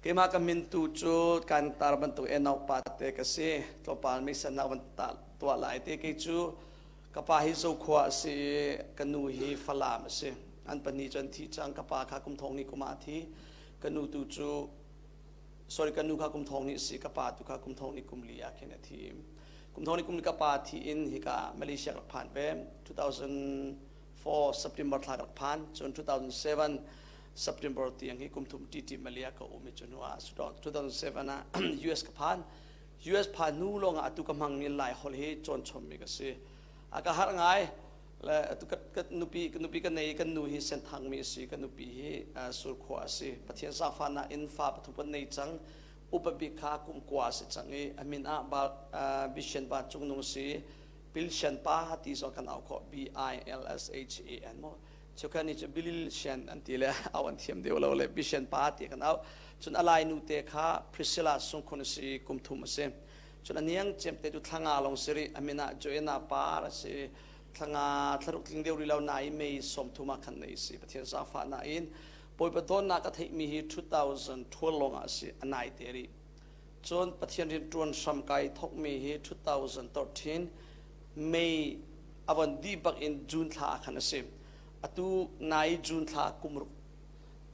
Keimah ka min tu cu kan tar bantuk e naupa te ka si. Tlawmpal meisan nak van tuah lai te kei cu ka pa hi Zokhua a si i ka nu hi Falam a si. An pahnih cu an thi cang. Ka pa kha kum thong ni kum ah a thi. Ka nu tu cu sorry ka nu kha kum thong ni a si. Ka pa tu kha kum thong ni kum li ah khin a thi. Kum thong ni kum li ka pa thi in hika Malaysia ka rak phan ve. 2004 September thla ka rak phan. Cun 2007 September tiang hi kum thum TT Malia ka um i cu hnu ah 2007 ah US ka phan. US phan hnu lawng ah atu ka hmangmi Lai holh hi cawn chommi ka si. A ka harh ngai. Le atu ka nupi ka nupi ka nei kan nu hi Senthangmi a si ka nupi hi Surkhua a si. Pathian zaangfahnak in fa pathum kan nei cang. Upa bik kha kum kua a si cang i a min ah Bishan Van Cung Nung si. Pilshan pa ti zong kan au khawh B I L S H A N mo Chukha nih cu Bilil Shan an ti le au an thiam deuh lo le Bishan pa ti kan au. Cun a lai nu te kha Priscilla Sungkhun a si kum thum a si. Cun a niang cem te cu thlanga long si rih. A min ah Joanna Par a si. Thlanga thlaruk tling deuh rih lo na i May 30 ah khan nei si. Pathian zaangfah na in Bawipa dawtnak a theihmi hi 2012 lawng ah a si. A nai te rih. Cun Pathian rian ṭuan hram kai thawkmi hi 2013 May a von dih bak in June thla ah khan a si. Atu nai June thla kumruk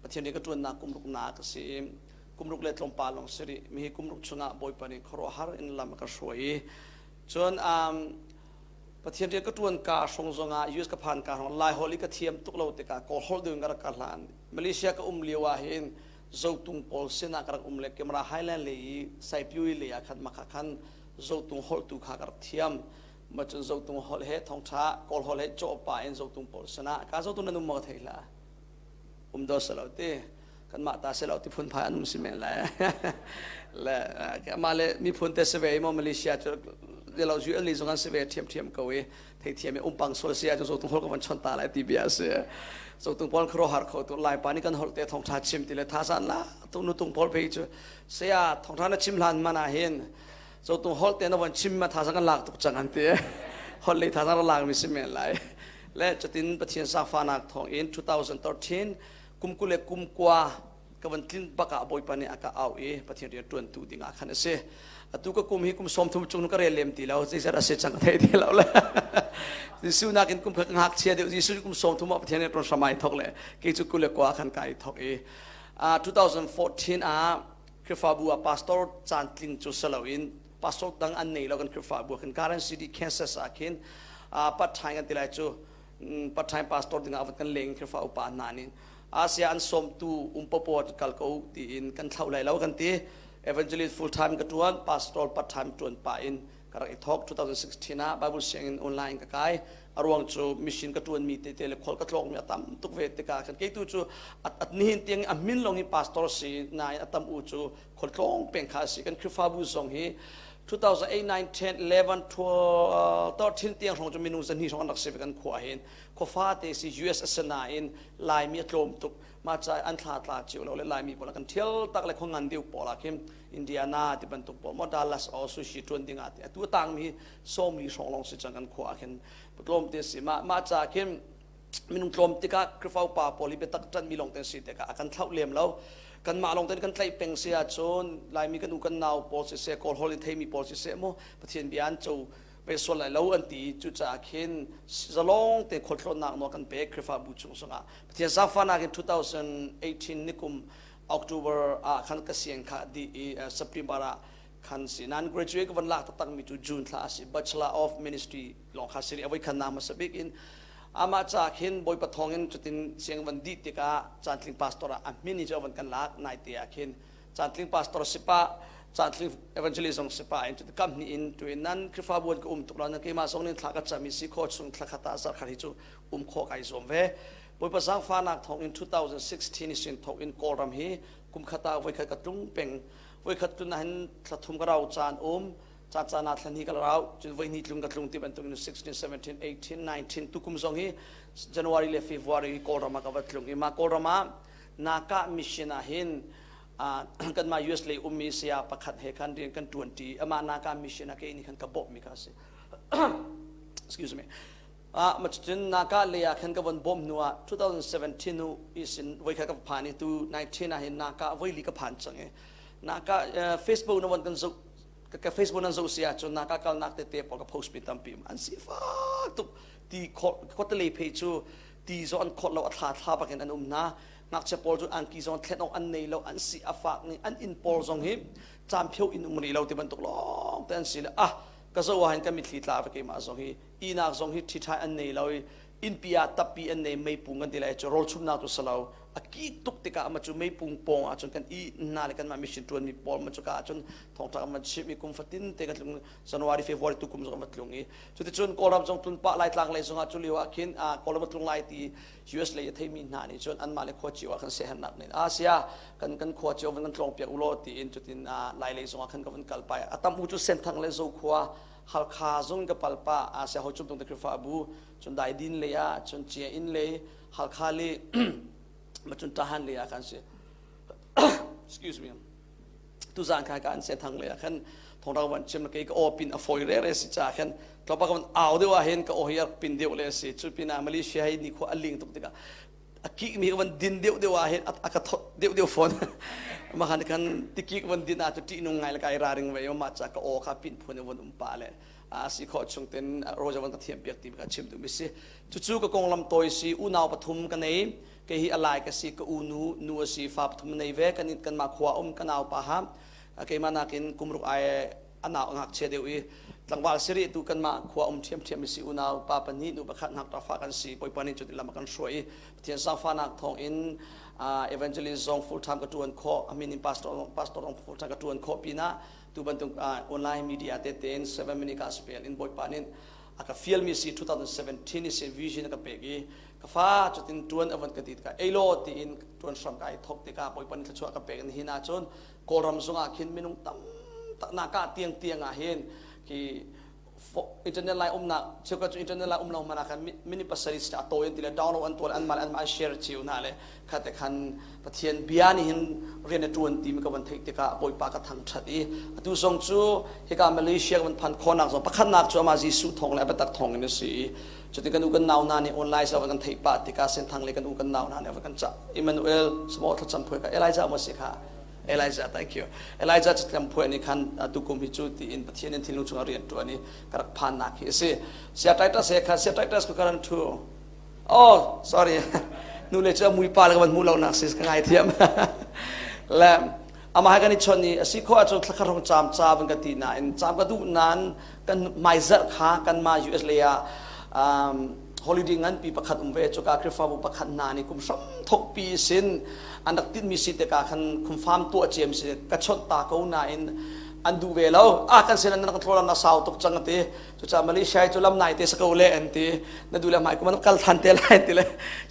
Pathian rian ka ṭuannak kumruk nak a si i kumruk le tlawmpal lawng si rih. Mi hi kumruk chungah Bawipa nih khuaruahhar in lam a ka hruai i cun um, Pathian rian ka ṭuan ka hrawng zongah US ka phan ka hrawng Lai holh i ka thiam tuk lo tikah Kawl holh deuh in ka rak ka hlan. Malaysia ka um lio ah hin Zotung pawl sinah ka rak um le Camera Highland lei i Saipyui lei ah khan makha khan Zotung holh tu kha ka rak thiam. Ma cun Zotung holh he thawngṭha Kawl holh he cawhpa in Zotung pawl sinah ka Zotung nan um maw ka thei hlah. Um do selo ti kanmah ta selo ti phunphai an um si men lai. Le amah le miphun te si ve i maw Malaysia cu lo zu li zong an si ve ṭhiamṭhiam ko i theithiam i umpang sual si ahcun zotung holh ka van chawnh ta lai ti bia a si. Zotung pawl khuaruahhar kho tu Laipa nih kan holh te thawngṭha chim ti le thazan la tung nutung pawl phei cu saya thawngṭha na chim hlan man ah hin zotung holh te na von chim ma thazang kan lak tuk cang an ti. Holh lei thazang ra lak mi si men lai. Le cutin Pathian zaangfahnak thawng in 2013 kum kul le kum kua ka van tlin bak ah Bawipa nih a ka au i Pathian rian ṭuantu ding ah khan a si. Atu ka kum hi kum 30 cung ka rel lem ti lo, zeizat a si cang ka thei ti lo le. Jesuh nakin kum kha ka ngakchia deuh, Jesuh kum 30 ah Pathian rian ṭuan hram ai thok le kei cu kul le kua khan ka i thok i 2014 ah Khrihfabu ah pastor caan tling cu si loin pastor dang an nei lo kan Khrihfabu ah khin Garden City, Kansas ah khin part time kan ti lai cu part time pastor ding ah kan leng Khrihfa upa hna nih Asia an sawmtu um popo kal ko tiin kan thlauh lai lo kan ti. Evangelist full time ka tuan, pastor part time tuan pa in ka rak i thawk 2016 ah Bible sianginn online ka kai. A ruang cu mission ka tuan mi tete le khual ka tlawk mi a tam tuk ve tikah khan kei tu cu at nihin tiang a min long hi pastor si nain a tam u cu khual tlawng peng kha si kan Khrihfabu zong hi 2008 9 10 11 12 13 tiang hrawng cu minung zahnih hrawng an rak si ve kan khua hin khuafa te si US a si nain Laimi a tlawm tuk mah ca an thla tla cio lo le Laimi pawl kan thial tak le khua ngan deuh pawl ah khin Indiana ti bantuk pawl maw Dallas o sushi tuan ding ah ti atu tang mi 40 hrawng lawng si cang kan khua ah khin tlawm te si mah mah ca khin minung tlawm tikah Khrihfa upa pawl hi biatak ṭan mi lawng te si tikah a kan thlauh lem lo kanmah lawng ten kan tlaih peng si ahcun Laimi kan u kan nau pawl siseh Kawl holh in theimi pawl siseh mu Pathian bia an co ve sual lai lo an ti cucaah khin zalong te khualtlawnnak nawl kan pek Khrihfabu chung zongah Pathian zaangfahnak in 2018 nikum October ah khan ka siang kha dih i September ah khan si nan graduate ka van lak taktak mi cu June thla a si Bachelor of Ministry lawng kha si avoi khan na hmasa bik in amah ca khin Bawipa thawng in cutin siang van dih tikah cantling pastor ah a hmin i cu van kan lak nai te ah khin Cantling pastor sipa cantling evangelist zong sipa in cuti kam hnih in tuin nan Khrihfabu an ka um tuk lo nan keimah zong nih thla ka cam i si kho chung thla khat ah zarh khat hi cu um khawh kai zuam ve. Bawipa zaangfahnak thawng in 2016 sin thawk in Kawlram hi kum khat ah voikhat ka tlung peng. Voikhat tlun ah hin thla thum ka rau caan um caan caan ah thla hnih ka rau cun voi hnih tlung ka tlung ti bantuk in 16 17 18 19 tukum zong hi January le February Kawlram ah ka va tlung i mah Kawlram ah Naka mission ah hin kanmah US lei ummi saya pakhat he khan rian kan ṭuanṭi. Amah Naka mission ah kei nih khan ka bawmhmi kha a si. Excuse me. Ah macun naka lei ah khan ka von bawm hnu ah 2017 nu isin voikhat ka phan i tu 19 ah hin naka voili ka phan cang i naka Facebook na von kan zoh ka Facebook nan zoh si ahcun naka kalnak tete pawl ka post mi tampi an si fak tuk. Ti khuatelei phei cu ti zong an khawt lo, a thla thla bakin an um hna. Ngakchia pawl cu angki zong thlen awk an nei lo, an si a fak ning, an inn pawl zong hi caamphio in um rih lo ti bantuk lawng te an si le ah ka zoh ah hin ka mitthli tla ve. Keimah zong hi ihnak zong hi ṭhiṭhai an nei lo i innpi ah tappi an nei, meipung kan ti lai cu rawlchumnak cu si lo, a kih tuk tikah ama cu meipung pawng ah cun kan i hna le kanmah mission ṭuanmi pawl ma cuka ah cun thawngṭha kan van chimh i kum fatin te kan tlung, January, February tu kum zong kan va tlung i cuticun Kawlram zong tlun pah Laitlang lei zongah cu lio ah khin Kawlram tlung lai ti US lei a theimi hna nih cun anmah le khua cio ah khan siaherhnak nih Asia kan khua cio van kan tlawng piak u law tiin cutin Lai lei zongah khan ka van kal pai. A tam u cu Senthang le Zokhua, Halkha zong ka pal pah, Asia ho cum tung te Khrihfabu cun Daidin lei ah cun Chia Inn lei, Halkha le ma cun Tahan lei ah khan si. Excuse me. Tuzaan kha ka an Senthang lei ah khan thawngṭha van chim kei ka aw pin a fawi re re si ca khan tlawmpa ka van au deuh ah hin ka aw hi a pin deuh le si. Cu pinah Malaysia hi nikhua a ling tuk tikah a kik mi ka van din deuh deuh ah hin a ka thot deuh deuh fawn. Mah khan kan tiki ka van din ah cu ṭihnung ngai le kai raring ve ma ca ka aw kha pin phun in von um pa le a si khawh chung ten roja van ka thiam piak ti ka chim duh mi si. Cucu ka konglam tawi si. Unau pathum ka nei. Kei hi alai ka si, ka unu nu a si, fa pathum nei ve. Kan kanmah khua um ka nau pa ha keimah nakin kumruk ai anau ngakchia deuh i tlangval siri tu kanmah khua um ṭhiamṭhiam si. Unau pa pahnih, nu pakhat, ngakṭah fa kan si. Bawipa nih cuti lam a kan hruai i Pathian zaangfahnak thawng in evangelist zong full time ka ṭuan khawh, amin in pastor zong full time ka ṭuan khawh pinah tu bantuk online media te tein 7 Minute Gospel in Bawipa nih a ka fialmi si. 2017 i vision a ka pek i ka fa cutin ṭuan a van ka ti tikah ei law tiin ṭuan hram ka i thok tikah Bawipa nih thluachuah ka pek. Nihin ahcun Kawlram zongah khin minung tam tak naka tiang tiang ah hin khi internet lai umnak cheukhat cu internet lai um lo hmanh ah khan minute 7 a tawi an ti le download an tuah le anmah le anmah an share cio hna le khate khan Pathian bia nih hin rian a ṭuan ti mi ka van theih tikah Bawipa ka thangṭhat i atu zong cu hika Malaysia ka van phan khawhnak zong pakhatnak cu amah Jesuh thawng le a biatak thawng in a si i cutin kan u kan nau hna nih online sa kan theih pah tikah Senthang le kan u kan nau hna nih kan cah Emmanuel samaw thlacam phuai ka Elijah maw si kha Elijah, thank you. Elijah citlam phuai nih khan tukum hi cu tiin Pathian in thinlung chungah rian ṭuan i ka rak phannak hi a si. Sia Titus he khan, Sia Titus ku karan thu. Oh, sorry. Nu le cu a mui pa le ka van hmuh lo nak si, ka ngai thiam. Le amah he kan i chawnh i a si khawh ahcun thlakhat hrawng caam ca van ka ti nain caam ka duh nain kan hmaizarh kha kanmah US lei ah holiday nganpi pakhat um ve. Cuka Khrihfabu pakhat hna nih kum hram thokpi sin an rak tinhmi si tikah khan khumfam tuah ciam si ka chawnh ta ko nain an duh ve lo. Ah, kan sin an kan tlawn na sau tuk cang ti. Cucaah Malaysia cu lam nai te sa ko le an ti, na duh le hmai kum an kal than te lai ti le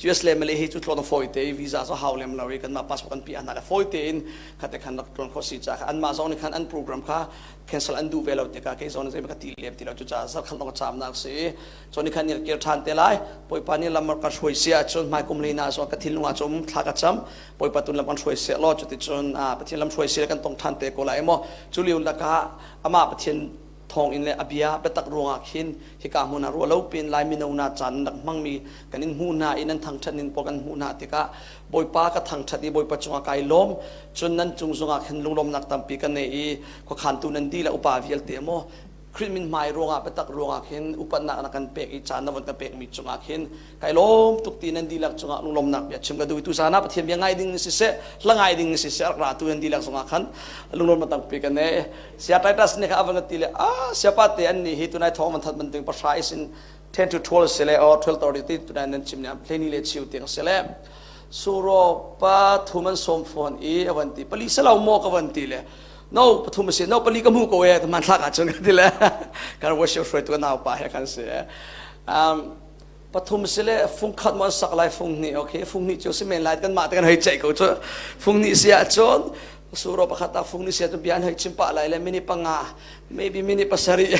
US le Malay hi cu tlawn fawi te, visa cu hau lem lo i kanmah passport kan pi hna le fawi te in khate khan rak tlawn kho si ca kha anmah zong nih khan an program kha cancel an duh ve lo tikah kei zong nih ka ti lem ti lo. Cucaah zarkhat lawng caamnak si cun khan ni kir ṭhan te lai. Bawipa nih lam ka hruai si ahcun hmai kum lei na zong ka thinlung ah cum thla ka cam. Bawipa tun lam kan hruai seh law, cuticun Pathian lam hruai si kan tong ṭhan te ko lai maw. Cu lio lakah amah Pathian thawng in le a bia biatak ruangah khin hika hmun ah ruah lo pin Lai mino na caan rak hmangmi kan in hmuh hna i nan thangṭhat ning pawl kan hmuh hna tikah Bawipa ka thangṭhat i Bawipa cungah kai lawm. Cun nan cung zongah khin lunglawmnak tampi ka nei i khuakhantu nan dih le upa vialte maw Khrih min hmai ruangah, biatak ruangah khin upatnak na kan pek i caan na von kan pekmi cungah khin kai lawm tuk ti nan dihlak cungah lunglawmnak bia chim ka duh. Tu zan ah Pathian bia ngai ding siseh, hla ngai ding siseh, rak ra tu nan dihlak zongah khan lunglawmnak tampi kan nei. Sia Titus nih kha a van ti le ah siapa te an nih hi tunai thawng van that banting pahra isin 10 to 12 sile or 12:30 ti tunai nan chim ne hleni le chiu tiang sile suro pa thuman som phone i avan ti pali selo mo ka van ti le no pathum si no pali ka mu ko e man thlak ahcun ka ti le kan worship hruaitu ka nau pa he kan si pathum si le fung khat mo sak lai fung ni okay fung ni chu si men lai kan mah te kan hei cheih ko chu. Fung ni si ahcun suro pakhat ah fung ni si ahcun bia an hei chim pah lai le minute 5, maybe minute 7.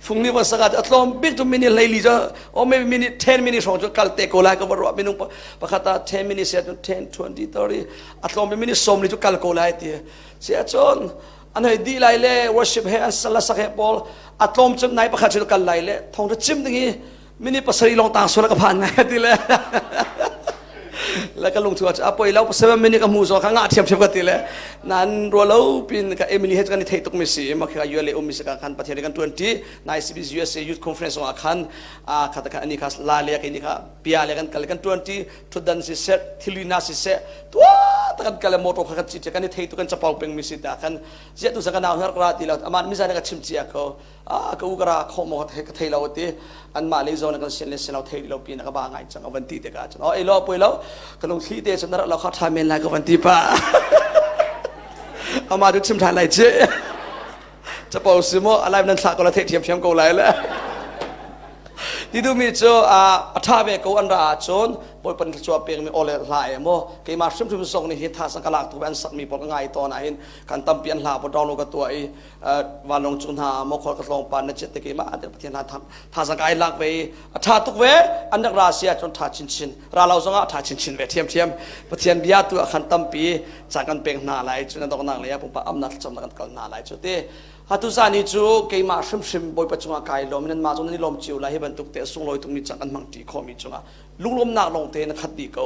Fung ni van saka a tlawm bik tu minute 14 cu or maybe minute 10 minute hrawng cu kal te ko lai ka va ruah. Minung pakhat ah 10 minutes si ahcun 10, 20, 30, a tlawm bik minute 40 cu kal ko lai ti si ahcun. An hei dih lai le worship he an sal sak he pawl a tlawm cem nai pakhat cu kal lai le thong ra chim ding hi minute 7 long tang sual ka phan ngai ti le le ka lungthu a poi lo 7 minute ka mu zo ka nga thiam thiam ka ti le nan rualo pin ka Emily he kan i thei tuk mi si ma kha ULA um mi si ka khan Pathian kan 20 nai CBC USA Youth Conference ah khan a kha ta ani kha la le ka ni kha pia le kan kal kan 20 thutdan si seh, thilri na si seh, tua ta kan kal motor kha kan ci kan i thei tu kan chapau peng mi si ta khan zia tu sa ka nau her ra ti lo aman mi zan ka chim chia ko a ka u ka ra kho mo ka thei lo ti an ma le zon kan sin le sin lo thei lo pi na ka ba ngai chang avan ti te ka chan o ei lo pui lo ka lung thli te chan lo kha tha men lai ka van ti pa ama tu chim than lai che chapo si mo alive nan thla ko la thei thiam thiam ko lai le. Ti duhmi cu a ṭha ve ko an ra ahcun Bawipa nih thluachuah pekmi aw le hla e maw keimah hrimhrim zong nih hi thazang ka lak tuk ve. An sakmi pawl ka ngai tawn ahhin kan tampi an hla pawl download ka tuah i vanlawng cung hna maw khual ka tlawng pa na chet te keimah te Pathian hla thazang ka ai lak ve i a ṭha tuk ve. An rak ra si ahcun ṭha chinchin, ra lo zongah a ṭha chinchin ve ṭhiamṭhiam. Pathian bia tu ah khan tampi caan kan pek hna lai cu na donghnak lei ah pumpak amnak thlacamnak kan kal hna lai cu ti. Atu zan hi cu keimah hrimhrim Bawipa cungah kai lawm, nanmah zong nan i lawm cio lai. Hi bantuk te a sunglawi tukmi cang kan hmangṭi khawhmi cungah lunglawmnak lawng te na khat dih ko.